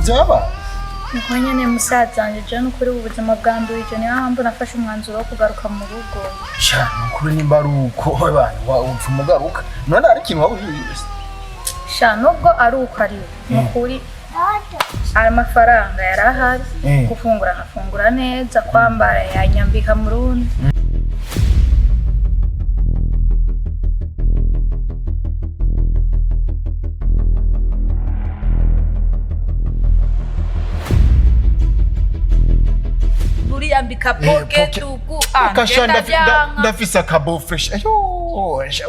Byaba Niko nyene, musaza wanje, je n'ukuri ubu buzima bwandurije, niyo mpamvu nafashe umwanzuro wo kugaruka mu rugo. Sha, nukuri nimba ari uko abantu upfa umugaruka, none hari ikintu waba uhiye? Sha, nubwo ari uko, ari nukuri amafaranga yari ahari. Gufungura nkafungura neza, kwambara yanyambika mu rundi. Uriyambika poke tuku. Ukasha ndafise akabo fresh ayo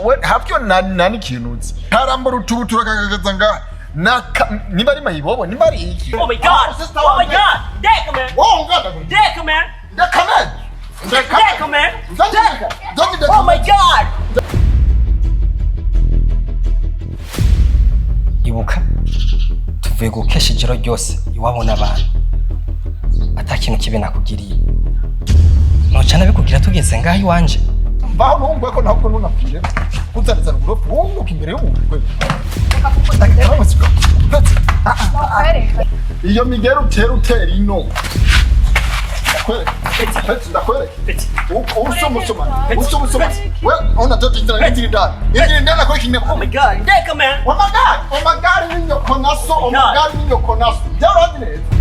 we havyo nani ikintu nzi karambara utubutura kakageza ngaha naka nimba ari mayibobo, nimba ari iki. Oh my God! Oh my God! Deca, man! Wowe ungana. Deca, man! Ndakame. Deca, man! Ndakame. Oh my God! Ibuka tuvuye gukesha ijoro ryose iwabo n'abantu, ata kintu kibi nakugiriye, noca nabikubwira tugeze ngaho iwanje. Mvaho ntumbwe ko ntabwo ntunapfire kuzanizana uburofu wunguka imbere y'umuntu kwe. Iyo migera utera ino, ndakwereka. Ndakwereka usomusoma usomusoma we unatoto inzira inzira indani inzira indani akora ikintu. Oh my God! Deca, man! Oh my God! Oh my God, ni nyoko naso! Oh my God, ni nyoko naso! Byarazi neza.